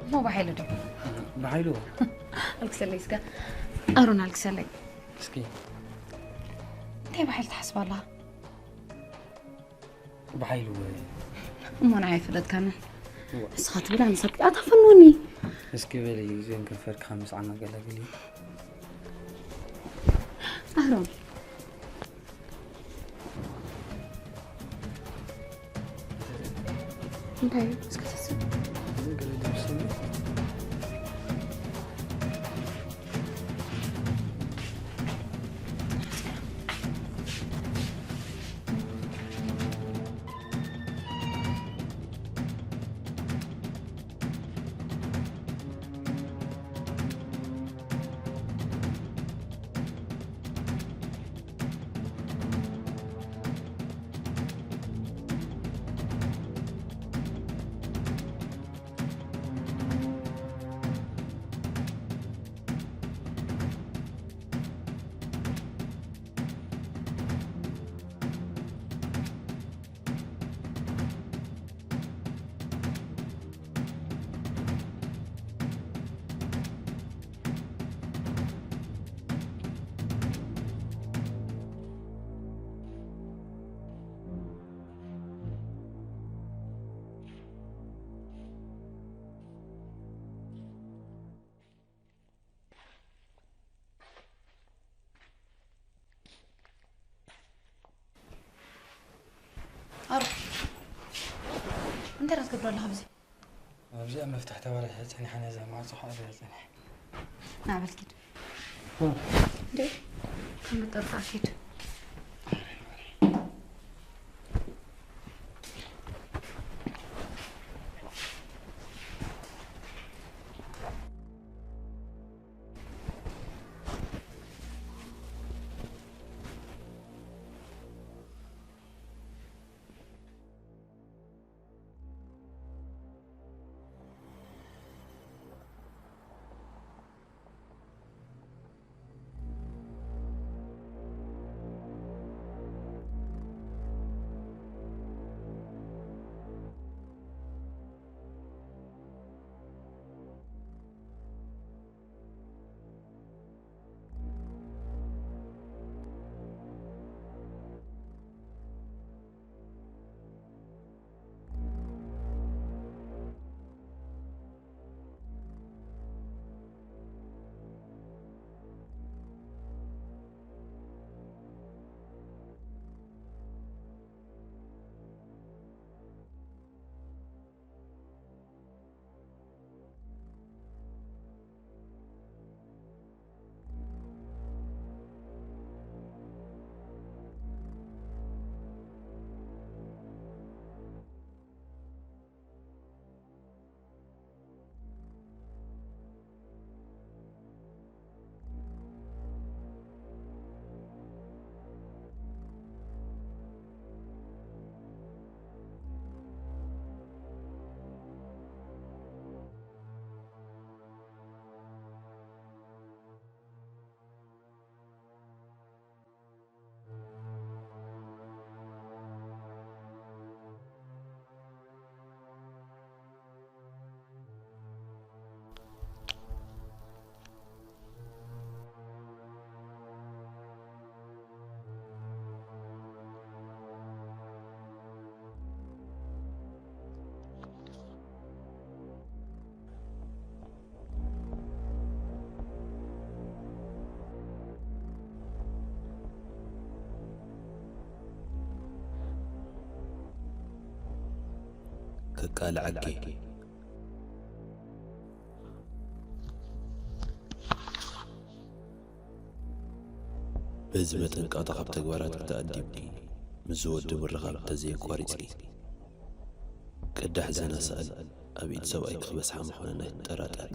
እሞ ብሓይሉ ዶ? ብሓይሉ? ኣልክሰለይ እስከ። ኣሮን ኣልክሰለይ። እስኪ። እንታይ ብሓይሉ ትሓስብ ኣለኻ? ብሓይሉ። እሞ ንዓይ ኣይፈለጥካንን። እዋ። ንስኻ ትብል ኣነ ሰብ ኣታ ፈንወኒ። እስኪ በሊ እዚኦም ከንፈርካ ምስዓማ ገላግሊ። ኣሮን። እንታይ እዩ? እስከ ተስብ። ኣሩ፣ እንታይ ደኣ ትገብር ኣለኻ ኣብዚ? ኣብዚኣ መፍትሕ ተባላሽያ ጸኒሓ፣ ነዛ ማዕጾ ከኣ እዚኣ ጸኒሐ። ና በል ኪድ። እ። እንዴ፣ ከም መጠርጣ ኪድ። እቃልዐኪ። በዚ መጠን ቃታ ካብ ተግባራትኪ ተኣዲብኪ፣ ምስ ዝወዲ ምርኻብ እንተዘየቋሪጽኪ፣ ቅዳሕ ዘና ሳእል ኣብ ኢድ ሰብኣይኪ ክበጽሓ ምዃነን ኣይትጠራጠሪ።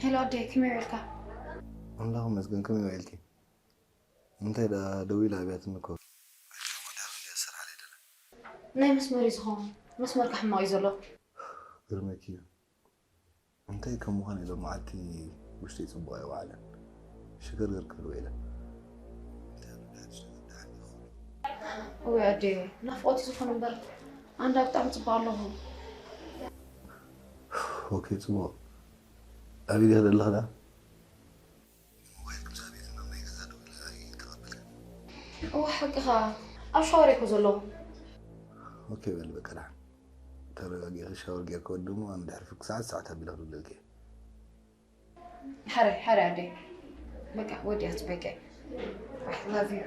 ሄሎ ኣደይ፣ ከመይ ውዒልካ? ኣምላኽ ይመስገን፣ ከመይ ውዒልኪ? እንታይ ደኣ ደዊላ ኣብያትኒ እኮ። ናይ መስመር እዩ ዝኸውን። መስመርካ ሕማቕ እዩ ዘሎ። ግርመኪ እዩ። እንታይ ከም ምዃን ኢሎም መዓልቲ ውሽጢ ጽቡቕ ኣይወዓለን። ሽገርገር ክብል ውዒለ። እንታይ ኣሎ ሓድሽ ነገር ደሓን ይኸውን? እወ ኣደይ፣ ናፍቖት እዩ ዝኾነ እምበር ኣንዳ ብጣዕሚ ጽቡቕ ኣለኹ። ኦኬ፣ ጽቡቕ። ኣበይ ዲኺ ዘለኺ ደኣ? ሞባይል ክሳብ ቤት ናብ ናይ ገዛ ደዊለ ኣይተቐበልክን። እወ ሓቅኻ፣ ኣብ ሻወር እየ እኮ ዘለኹ። ኦኬ በል በቃ ደሓን። ተረጋጊእኺ ሻወር ጌርኪ ወዲ እሞ ኣነ ድሕሪ ፍርቂ ሰዓት ሰዓት ኣቢለ ክድውለልኪ እየ። ሓራይ ሓራይ ኣደይ። በቃ ወዲኣ ጽበቀ። I love you.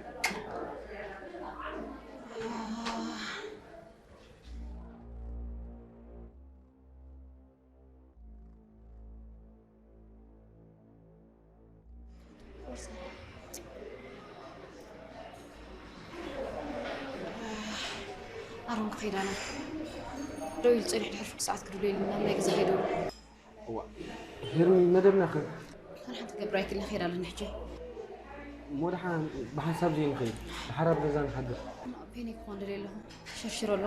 ኣሮን ክኸይድ ኣነ። ደው ኢሉ ጸኒሑ ድሕሪ ፍርቂ ሰዓት ክድውለሉ ናብ ናይ ገዛ ከይደውል። እዋ፣ ሄርሚ፣ መደብና ከ? ኣነ ሓንቲ ክገብር ኣይክእልን፣ ክኸይድ ኣለኒ ሕጂ። እሞ ደሓን ብሓንሳብ ዘይንኸይድ፣ ድሓር ኣብ ገዛ ንሓድር። ፔኒ ክኾን ደልየ ኣለኹ። ሸርሽሮ ኣሎ።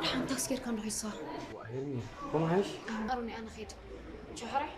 ደሓን ታክሲ ጌርካ እንዶ ሂሳ። እዋ፣ ሄርሚ፣ ከምኡ ሓይሽ? ኣሮን፣ ኣነ ኸይድ። ቻው፣ ሕራይ።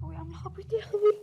ወይ ኣምላኽ፣ ኣቦይ እንታይ ክብል?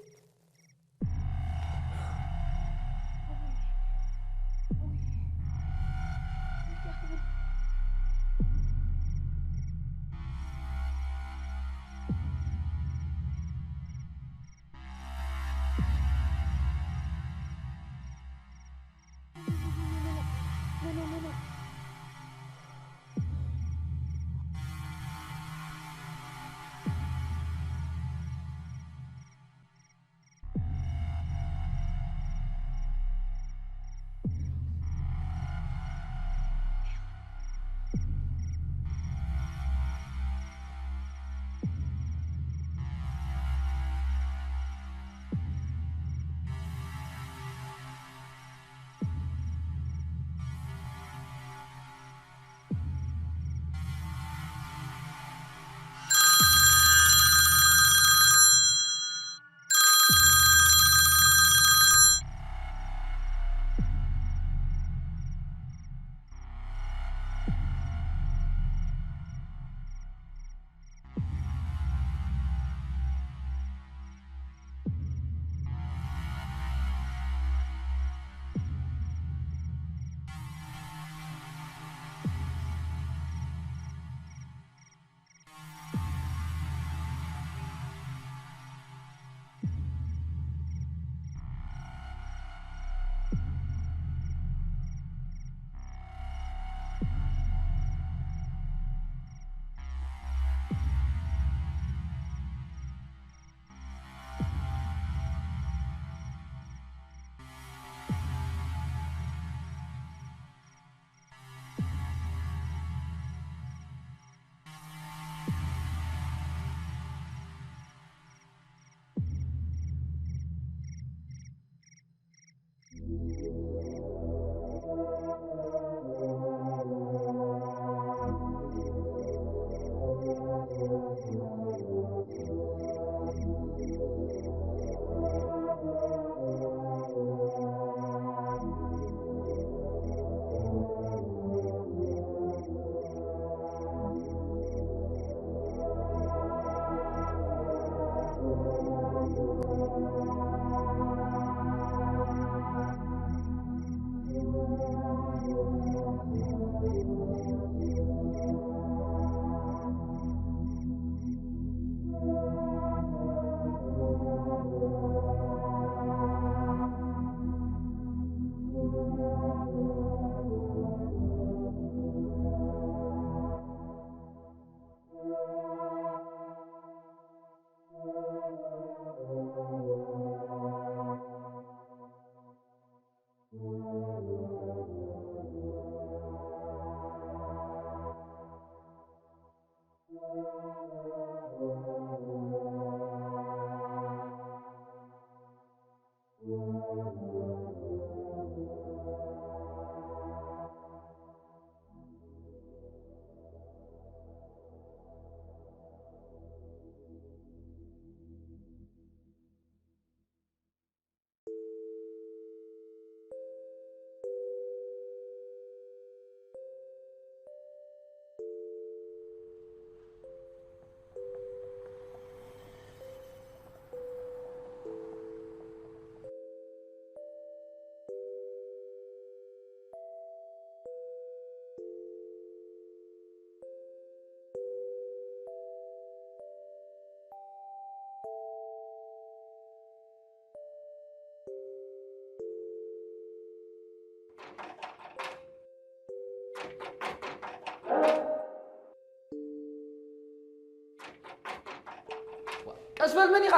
ቀስ በል፣ መን ኢኻ?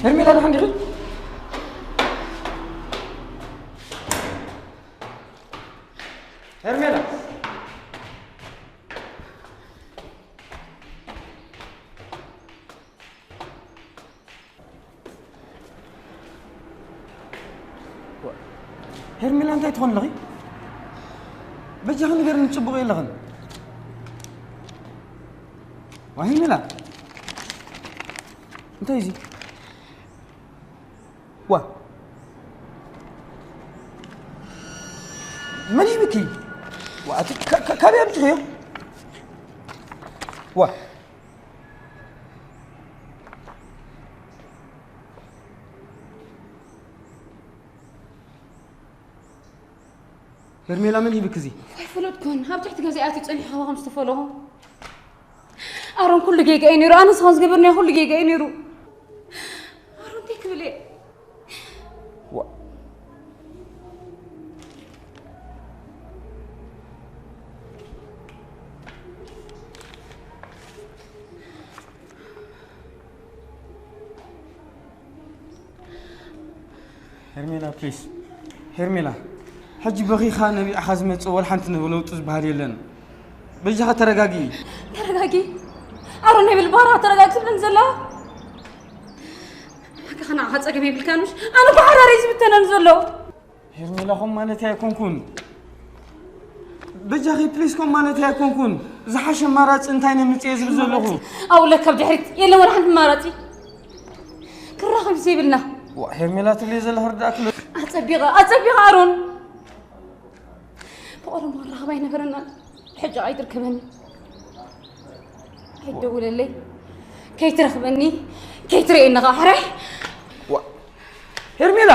ሄርሜላ ደሓን ዲኺ? ሄርሜላ። ሄርሜላ፣ እንታይ ትኾን ኣለኺ? በጃኺ ንገርኒ፣ ጽቡቕ የለኽን። ዋ ሄርሜላ፣ እንታይ እዚ? ዋ፣ መን ሂብኪ? ዋ፣ እቲ ካ-፣ ካ-፣ ካበይ ኣምጺኽዮ? ዋ። ሄርሜላ፣ መን ሂብኪ እዚ? ኣይፈለጥኩን። ኣብ ትሕቲ ገዛይ ኣትዩ ጸኒሑ ከማኹም ዝተፈለኹ። ኣሮን፣ ኩሉ ጌጋ'ዩ ነይሩ። ኣነስ ኸም ዝገበርናዮ ኩሉ ጌጋ'ዩ ነይሩ። ኣሮን፣ እንታይ ክብል እየ? ዋ። ሄርሜላ፣ ፕሊስ። ሄርሜላ፣ ሕጂ በኺኻ ነቢዕኻ ዝመጽእ ወላ ሓንቲ ለውጢ ዝበሃል የለን። በጃኻ ተረጋጊ። ተረጋጊ? ኣሮን፣ ናይ ብልባራ ተረጋጊ ትብለኒ ዘላ? ሕጂ ንዓኻ ጸገም የብልካን ምሽ? ኣነ እኮ ሓዳረይ ዝብተነኒ ዘሎ። ሄርሜላ፣ ኸም ማለት ኣይኮንኩን። በጃኺ ፕሊስ፣ ኸም ማለት ኣይኮንኩን። ዝሓሸ ኣማራጺ እንታይ ነምጽእ ዝብል ዘለኹ። ኣውለ ካብ ድሕሪት የለን ወላ ሓንቲ ኣማራጺ። ክራኸብ ዘይብልና። ዋ፣ ሄርሜላ ትብለይ ዘለኺ ርዳእኪ ኣሎ። ኣጸቢቐ፣ ኣጸቢቐ ኣሮን። ብቐደም መራኸቢ ኣይነበረናን። ሕጂ ኣይትርከበኒ። ኣይደውለለይ። ከይትረኽበኒ፣ ከይትርእየኒ ኸዓ ሕራይ። ዋ፣ ሄርሜላ!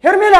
ሄርሜላ!